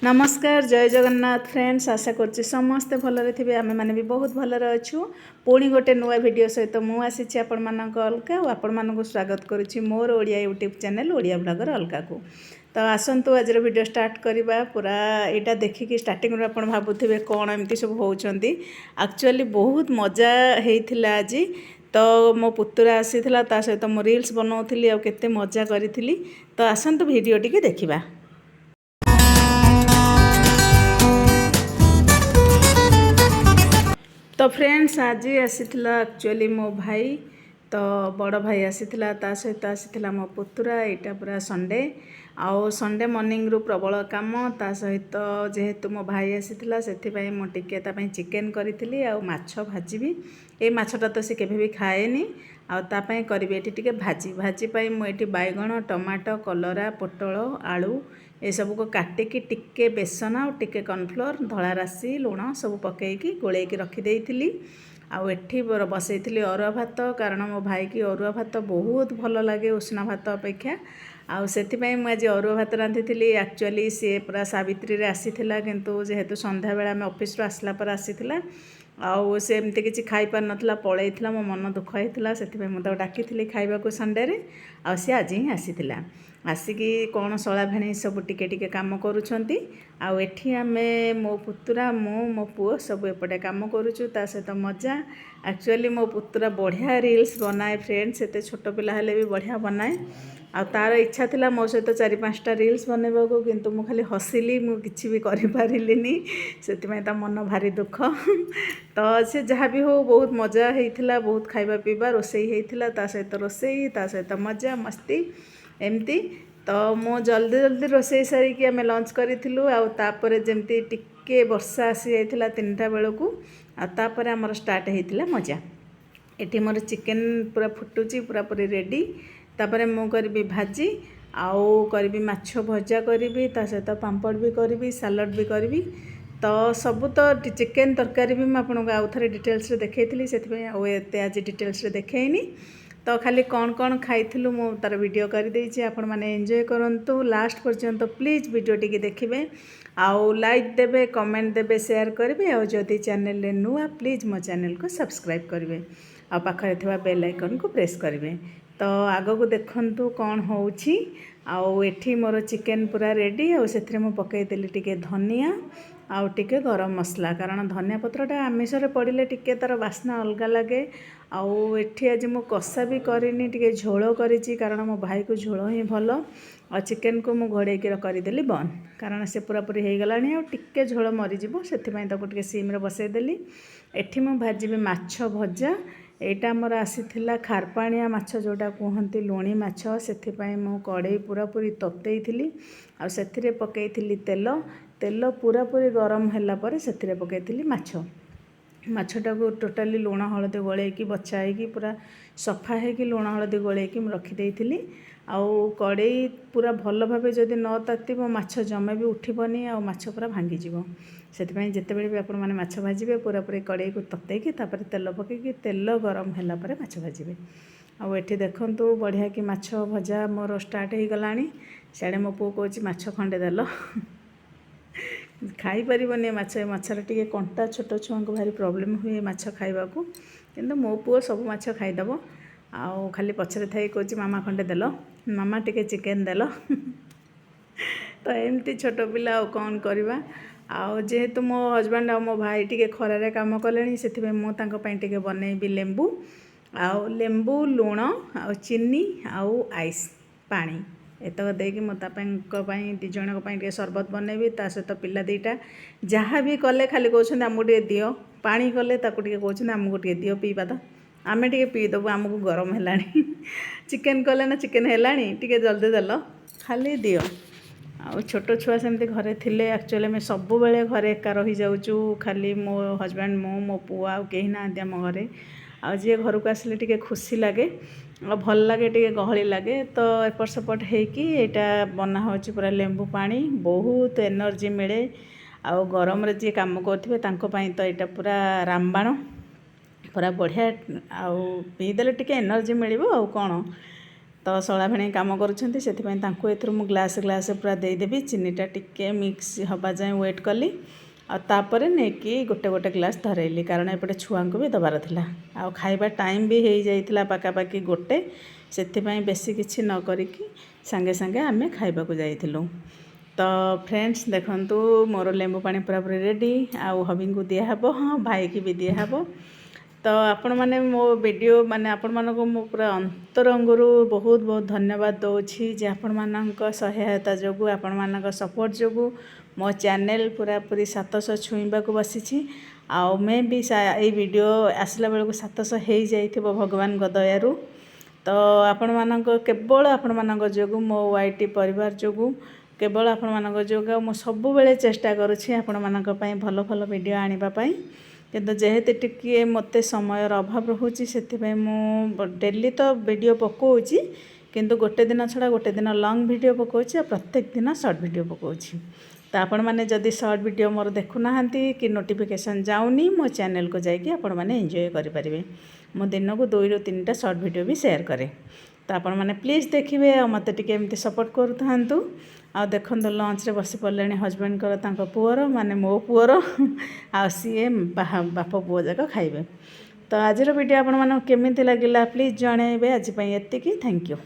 ନମସ୍କାର, ଜୟ ଜଗନ୍ନାଥ ଫ୍ରେଣ୍ଡସ୍। ଆଶା କରୁଛି ସମସ୍ତେ ଭଲରେ ଥିବେ। ଆମେମାନେ ବି ବହୁତ ଭଲରେ ଅଛୁ। ପୁଣି ଗୋଟେ ନୂଆ ଭିଡ଼ିଓ ସହିତ ମୁଁ ଆସିଛି ଆପଣମାନଙ୍କ ଅଲକା ଆଉ ଆପଣମାନଙ୍କୁ ସ୍ୱାଗତ କରୁଛି ମୋର Odia YouTube channel Odia blogger ଅଲକାକୁ। ତ ଆସନ୍ତୁ, ଆଜିର ଭିଡ଼ିଓ ଷ୍ଟାର୍ଟ କରିବା। ପୁରା ଏଇଟା ଦେଖିକି ଷ୍ଟାର୍ଟିଂରୁ ଆପଣ ଭାବୁଥିବେ କ'ଣ ଏମିତି ସବୁ ହେଉଛନ୍ତି। ଆକ୍ଚୁଆଲି ବହୁତ ମଜା ହେଇଥିଲା ଆଜି। ତ ମୋ ପୁତୁରା ଆସିଥିଲା, ତା ସହିତ ମୁଁ ରିଲ୍ସ ବନାଉଥିଲି ଆଉ କେତେ ମଜା କରିଥିଲି। ତ ଆସନ୍ତୁ, ଭିଡ଼ିଓ ଟିକେ ଦେଖିବା। ତ ଫ୍ରେଣ୍ଡସ୍, ଆଜି ଆସିଥିଲା ଆକ୍ଚୁଆଲି ମୋ ଭାଇ। ତ ବଡ଼ ଭାଇ ଆସିଥିଲା, ତା ସହିତ ଆସିଥିଲା ମୋ ପୁତୁରା। ଏଇଟା ପୁରା ସଣ୍ଡେ ଆଉ ସଣ୍ଡେ ମର୍ଣ୍ଣିଂରୁ ପ୍ରବଳ କାମ। ତା ସହିତ ଯେହେତୁ ମୋ ଭାଇ ଆସିଥିଲା, ସେଥିପାଇଁ ମୁଁ ଟିକେ ତା ପାଇଁ ଚିକେନ୍ କରିଥିଲି ଆଉ ମାଛ ଭାଜିବି। ଏଇ ମାଛଟା ତ ସେ କେବେ ବି ଖାଏନି। ଆଉ ତା ପାଇଁ କରିବି ଏଠି ଟିକେ ଭାଜି। ଭାଜି ପାଇଁ ମୁଁ ଏଠି ବାଇଗଣ, ଟମାଟୋ, କଲରା, ପୋଟଳ, ଆଳୁ ଏସବୁକୁ କାଟିକି ଟିକେ ବେସନ ଆଉ ଟିକେ କର୍ଣ୍ଣଫ୍ଲୋର୍, ଧଳା ରାଶି, ଲୁଣ ସବୁ ପକାଇକି ଗୋଳେଇକି ରଖିଦେଇଥିଲି। ଆଉ ଏଠି ବସେଇଥିଲି ଅରୁଆ ଭାତ, କାରଣ ମୋ ଭାଇକି ଅରୁଆ ଭାତ ବହୁତ ଭଲ ଲାଗେ ଉଷୁନା ଭାତ ଅପେକ୍ଷା। ଆଉ ସେଥିପାଇଁ ମୁଁ ଆଜି ଅରୁଆ ଭାତ ରାନ୍ଧିଥିଲି। ଆକ୍ଚୁଆଲି ସିଏ ପୁରା ସାବିତ୍ରୀରେ ଆସିଥିଲା, କିନ୍ତୁ ଯେହେତୁ ସନ୍ଧ୍ୟାବେଳେ ଆମେ ଅଫିସରୁ ଆସିଲା ପରେ ଆସିଥିଲା ଆଉ ସେ ଏମିତି କିଛି ଖାଇପାରିନଥିଲା, ପଳେଇଥିଲା। ମୋ ମନ ଦୁଃଖ ହେଇଥିଲା। ସେଥିପାଇଁ ମୁଁ ତାକୁ ଡାକିଥିଲି ଖାଇବାକୁ ସଣ୍ଡେରେ ଆଉ ସିଏ ଆଜି ହିଁ ଆସିଥିଲା। ଆସିକି କ'ଣ ଶଳା ଭେଣେଇ ସବୁ ଟିକେ ଟିକେ କାମ କରୁଛନ୍ତି। ଆଉ ଏଠି ଆମେ, ମୋ ପୁତୁରା, ମୁଁ, ମୋ ପୁଅ ସବୁ ଏପଟେ କାମ କରୁଛୁ, ତା ସହିତ ମଜା। ଆକ୍ଚୁଆଲି ମୋ ପୁତୁରା ବଢ଼ିଆ ରିଲ୍ସ ବନାଏ ଫ୍ରେଣ୍ଡ। ସେତେ ଛୋଟ ପିଲା ହେଲେ ବି ବଢ଼ିଆ ବନାଏ। ଆଉ ତାର ଇଚ୍ଛା ଥିଲା ମୋ ସହିତ ଚାରି ପାଞ୍ଚଟା ରିଲ୍ସ ବନେଇବାକୁ, କିନ୍ତୁ ମୁଁ ଖାଲି ହସିଲି, ମୁଁ କିଛି ବି କରିପାରିଲିନି। ସେଥିପାଇଁ ତା ମନ ଭାରି ଦୁଃଖ। ତ ସେ ଯାହା ବି ହଉ, ବହୁତ ମଜା ହେଇଥିଲା। ବହୁତ ଖାଇବା ପିଇବା, ରୋଷେଇ ହେଇଥିଲା। ତା ସହିତ ରୋଷେଇ, ତା ସହିତ ମଜା ମସ୍ତି ଏମିତି। ତ ମୁଁ ଜଲ୍ଦି ଜଲ୍ଦି ରୋଷେଇ ସାରିକି ଆମେ ଲଞ୍ଚ କରିଥିଲୁ। ଆଉ ତାପରେ ଯେମିତି ଟିକେ ବର୍ଷା ଆସିଯାଇଥିଲା 3ଟା ବେଳକୁ, ଆଉ ତାପରେ ଆମର ଷ୍ଟାର୍ଟ ହେଇଥିଲା ମଜା। ଏଠି ମୋର ଚିକେନ୍ ପୁରା ଫୁଟୁଛି, ପୁରାପୁରି ରେଡ଼ି। ତାପରେ ମୁଁ କରିବି ଭାଜି ଆଉ କରିବି ମାଛ ଭଜା କରିବି, ତା ସହିତ ପାମ୍ପଡ଼ ବି କରିବି, ସାଲାଡ଼ ବି କରିବି। ତ ସବୁ ତ ଚିକେନ୍ ତରକାରୀ ବି ମୁଁ ଆପଣଙ୍କୁ ଆଉ ଥରେ ଡିଟେଲ୍ସରେ ଦେଖେଇଥିଲି, ସେଥିପାଇଁ ଆଉ ଏତେ ଆଜି ଡିଟେଲ୍ସରେ ଦେଖେଇନି। ତ ଖାଲି କ'ଣ କ'ଣ ଖାଇଥିଲୁ ମୁଁ ତା'ର ଭିଡ଼ିଓ କରିଦେଇଛି। ଆପଣମାନେ ଏନ୍ଜୟ କରନ୍ତୁ ଲାଷ୍ଟ ପର୍ଯ୍ୟନ୍ତ। ପ୍ଲିଜ୍ ଭିଡ଼ିଓ ଟିକେ ଦେଖିବେ ଆଉ ଲାଇକ୍ ଦେବେ, କମେଣ୍ଟ ଦେବେ, ସେୟାର କରିବେ। ଆଉ ଯଦି ଚ୍ୟାନେଲରେ ନୂଆ, ପ୍ଲିଜ୍ ମୋ ଚ୍ୟାନେଲକୁ ସବସ୍କ୍ରାଇବ୍ କରିବେ ଆଉ ପାଖରେ ଥିବା ବେଲ୍ ଆଇକନ୍କୁ ପ୍ରେସ୍ କରିବେ। ତ ଆଗକୁ ଦେଖନ୍ତୁ କ'ଣ ହେଉଛି। ଆଉ ଏଠି ମୋର ଚିକେନ୍ ପୁରା ରେଡ଼ି। ଆଉ ସେଥିରେ ମୁଁ ପକାଇଦେଲି ଟିକେ ଧନିଆ ଆଉ ଟିକେ ଗରମ ମସଲା, କାରଣ ଧନିଆ ପତ୍ରଟା ଆମିଷରେ ପଡ଼ିଲେ ଟିକେ ତା'ର ବାସ୍ନା ଅଲଗା ଲାଗେ। ଆଉ ଏଠି ଆଜି ମୁଁ କଷା ବି କରିନି, ଟିକେ ଝୋଳ କରିଛି, କାରଣ ମୋ ଭାଇକୁ ଝୋଳ ହିଁ ଭଲ। ଆଉ ଚିକେନକୁ ମୁଁ ଘୋଡ଼େଇକି କରିଦେଲି ବନ୍ଦ, କାରଣ ସେ ପୁରାପୁରି ହେଇଗଲାଣି ଆଉ ଟିକେ ଝୋଳ ମରିଯିବ, ସେଥିପାଇଁ ତାକୁ ଟିକେ ସିମ୍ରେ ବସେଇଦେଲି। ଏଠି ମୁଁ ଭାଜିବି ମାଛ ଭଜା। ଏଇଟା ଆମର ଆସିଥିଲା ଖାରପାଣିଆ ମାଛ, ଯେଉଁଟା କୁହନ୍ତି ଲୁଣି ମାଛ। ସେଥିପାଇଁ ମୁଁ କଡ଼େଇ ପୁରାପୁରି ତତେଇଥିଲି ଆଉ ସେଥିରେ ପକାଇଥିଲି ତେଲ। ତେଲ ପୁରାପୁରି ଗରମ ହେଲା ପରେ ସେଥିରେ ପକାଇଥିଲି ମାଛ। ମାଛଟାକୁ ଟୋଟାଲି ଲୁଣ ହଳଦୀ ଗୋଳେଇକି, ବଛା ହେଇକି, ପୁରା ସଫା ହେଇକି, ଲୁଣ ହଳଦୀ ଗୋଳେଇକି ମୁଁ ରଖିଦେଇଥିଲି। ଆଉ କଡ଼େଇ ପୁରା ଭଲ ଭାବେ ଯଦି ନ ତାତିବ, ମାଛ ଜମା ବି ଉଠିବନି ଆଉ ମାଛ ପୁରା ଭାଙ୍ଗିଯିବ। ସେଥିପାଇଁ ଯେତେବେଳେ ବି ଆପଣମାନେ ମାଛ ଭାଜିବେ, ପୁରାପୁରି କଡ଼େଇକୁ ତତେଇକି, ତାପରେ ତେଲ ପକାଇକି, ତେଲ ଗରମ ହେଲା ପରେ ମାଛ ଭାଜିବେ। ଆଉ ଏଠି ଦେଖନ୍ତୁ, ବଢ଼ିଆ କି ମାଛ ଭଜା ମୋର ଷ୍ଟାର୍ଟ ହେଇଗଲାଣି। ସିଆଡ଼େ ମୋ ପୁଅ କହୁଛି, "ମାଛ ଖଣ୍ଡେ ଦେଲ।" ଖାଇପାରିବନି ମାଛ। ଏ ମାଛର ଟିକେ କଣ୍ଟା, ଛୋଟ ଛୁଆଙ୍କୁ ଭାରି ପ୍ରୋବ୍ଲେମ୍ ହୁଏ ମାଛ ଖାଇବାକୁ। କିନ୍ତୁ ମୋ ପୁଅ ସବୁ ମାଛ ଖାଇଦେବ ଆଉ ଖାଲି ପଛରେ ଥାଇ କହୁଛି, "ମାମା, ଖଣ୍ଡେ ଦେଲ, ମାମା, ଟିକେ ଚିକେନ୍ ଦେଲ।" ତ ଏମିତି ଛୋଟ ପିଲା, ଆଉ କ'ଣ କରିବା? ଆଉ ଯେହେତୁ ମୋ ହଜବେଣ୍ଡ ଆଉ ମୋ ଭାଇ ଟିକେ ଖରାରେ କାମ କଲେଣି, ସେଥିପାଇଁ ମୁଁ ତାଙ୍କ ପାଇଁ ଟିକେ ବନେଇବି ଲେମ୍ବୁ। ଆଉ ଲେମ୍ବୁ, ଲୁଣ ଆଉ ଚିନି ଆଉ ଆଇସ୍ ପାଣି ଏତକ ଦେଇକି ମୁଁ ତା ପାଇଁଙ୍କ ପାଇଁ, ଦୁଇ ଜଣଙ୍କ ପାଇଁ ଟିକେ ସରବତ ବନେଇବି। ତା ସହିତ ପିଲା ଦୁଇଟା ଯାହା ବି କଲେ ଖାଲି କହୁଛନ୍ତି, "ଆମକୁ ଟିକେ ଦିଅ।" ପାଣି କଲେ ତାକୁ ଟିକେ କହୁଛନ୍ତି, "ଆମକୁ ଟିକେ ଦିଅ ପିଇବା, ତ ଆମେ ଟିକେ ପିଇଦେବୁ, ଆମକୁ ଗରମ ହେଲାଣି।" ଚିକେନ୍ କଲେ ନା, "ଚିକେନ୍ ହେଲାଣି, ଟିକେ ଜଲ୍ଦି ଦେଲ।" ଖାଲି ଦିଅ। ଆଉ ଛୋଟ ଛୁଆ ସେମିତି ଘରେ ଥିଲେ, ଆକ୍ଚୁଆଲି ଆମେ ସବୁବେଳେ ଘରେ ଏକା ରହିଯାଉଛୁ। ଖାଲି ମୋ ହଜବେଣ୍ଡ, ମୁଁ, ମୋ ପୁଅ, ଆଉ କେହି ନାହାନ୍ତି ଆମ ଘରେ। ଆଉ ଯିଏ ଘରକୁ ଆସିଲେ ଟିକେ ଖୁସି ଲାଗେ ଆଉ ଭଲ ଲାଗେ, ଟିକେ ଗହଳି ଲାଗେ। ତ ଏପଟ ସେପଟ ହେଇକି ଏଇଟା ବନା ହେଉଛି ପୁରା ଲେମ୍ବୁ ପାଣି। ବହୁତ ଏନର୍ଜି ମିଳେ। ଆଉ ଗରମରେ ଯିଏ କାମ କରୁଥିବେ, ତାଙ୍କ ପାଇଁ ତ ଏଇଟା ପୁରା ରାମବାଣ, ପୁରା ବଢ଼ିଆ। ଆଉ ପିଇଦେଲେ ଟିକେ ଏନର୍ଜି ମିଳିବ, ଆଉ କ'ଣ? ତ ତ ଶଳା ଭେଣେଇ କାମ କରୁଛନ୍ତି, ସେଥିପାଇଁ ତାଙ୍କୁ ଏଥିରୁ ମୁଁ ଗ୍ଲାସ୍ ଗ୍ଲାସ୍ ପୁରା ଦେଇଦେବି। ଚିନିଟା ଟିକେ ମିକ୍ସ ହେବା ଯାଏଁ ୱେଟ୍ କଲି ଆଉ ତାପରେ ନେଇକି ଗୋଟେ ଗୋଟେ ଗ୍ଲାସ୍ ଧରେଇଲି, କାରଣ ଏପଟେ ଛୁଆଙ୍କୁ ବି ଦେବାର ଥିଲା ଆଉ ଖାଇବା ଟାଇମ୍ ବି ହେଇଯାଇଥିଲା ପାଖାପାଖି 1। ସେଥିପାଇଁ ବେଶୀ କିଛି ନ କରିକି ସାଙ୍ଗେ ସାଙ୍ଗେ ଆମେ ଖାଇବାକୁ ଯାଇଥିଲୁ। ତ ଫ୍ରେଣ୍ଡସ୍, ଦେଖନ୍ତୁ, ମୋର ଲେମ୍ବୁ ପାଣି ପୁରାପୁରି ରେଡ଼ି ଆଉ ହବିଙ୍କୁ ଦିଆହେବ, ହଁ, ଭାଇକି ବି ଦିଆହେବ। ତ ଆପଣମାନେ ମୋ ଭିଡ଼ିଓ, ମାନେ ଆପଣମାନଙ୍କୁ ମୁଁ ପୁରା ଅନ୍ତରଙ୍ଗରୁ ବହୁତ ବହୁତ ଧନ୍ୟବାଦ ଦେଉଛି ଯେ ଆପଣମାନଙ୍କ ସହାୟତା ଯୋଗୁଁ, ଆପଣମାନଙ୍କ ସପୋର୍ଟ ଯୋଗୁଁ ମୋ ଚ୍ୟାନେଲ୍ ପୁରାପୁରି 700 ଛୁଇଁବାକୁ ବସିଛି। ଆଉ ମେ ବି ଏଇ ଭିଡ଼ିଓ ଆସିଲା ବେଳକୁ 700 ହେଇଯାଇଥିବ ଭଗବାନଙ୍କ ଦୟାରୁ। ତ ଆପଣମାନଙ୍କ, କେବଳ ଆପଣମାନଙ୍କ ଯୋଗୁଁ, ମୋ ୱାଇଟି ପରିବାର ଯୋଗୁଁ, କେବଳ ଆପଣମାନଙ୍କ ଯୋଗୁଁ। ଆଉ ମୁଁ ସବୁବେଳେ ଚେଷ୍ଟା କରୁଛି ଆପଣମାନଙ୍କ ପାଇଁ ଭଲ ଭଲ ଭିଡ଼ିଓ ଆଣିବା ପାଇଁ। କିନ୍ତୁ ଯେହେତୁ ଟିକିଏ ମୋତେ ସମୟର ଅଭାବ ରହୁଛି, ସେଥିପାଇଁ ମୁଁ ଡେଲି ତ ଭିଡ଼ିଓ ପକାଉଛି, କିନ୍ତୁ ଗୋଟେ ଦିନ ଛଡ଼ା ଗୋଟେ ଦିନ ଲଙ୍ଗ୍ ଭିଡ଼ିଓ ପକାଉଛି ଆଉ ପ୍ରତ୍ୟେକ ଦିନ ସର୍ଟ ଭିଡ଼ିଓ ପକାଉଛି। ତ ଆପଣମାନେ ଯଦି ସର୍ଟ ଭିଡ଼ିଓ ମୋର ଦେଖୁନାହାନ୍ତି କି ନୋଟିଫିକେସନ୍ ଯାଉନି, ମୋ ଚ୍ୟାନେଲ୍କୁ ଯାଇକି ଆପଣମାନେ ଏନ୍ଜୟ କରିପାରିବେ। ମୁଁ ଦିନକୁ ଦୁଇରୁ ତିନିଟା ସର୍ଟ ଭିଡ଼ିଓ ବି ସେୟାର କରେ। ତ ଆପଣମାନେ ପ୍ଲିଜ୍ ଦେଖିବେ ଆଉ ମୋତେ ଟିକେ ଏମିତି ସପୋର୍ଟ କରୁଥାନ୍ତୁ। ଆଉ ଦେଖନ୍ତୁ, ଲଞ୍ଚରେ ବସି ପଡ଼ିଲେଣି ହଜବେଣ୍ଡଙ୍କର, ତାଙ୍କ ପୁଅର, ମାନେ ମୋ ପୁଅର ଆଉ ସିଏ ବାପ ପୁଅ ଯାକ ଖାଇବେ। ତ ଆଜିର ଭିଡ଼ିଓ ଆପଣମାନଙ୍କୁ କେମିତି ଲାଗିଲା, ପ୍ଲିଜ୍ ଜଣାଇବେ। ଆଜି ପାଇଁ ଏତିକି। Thank you.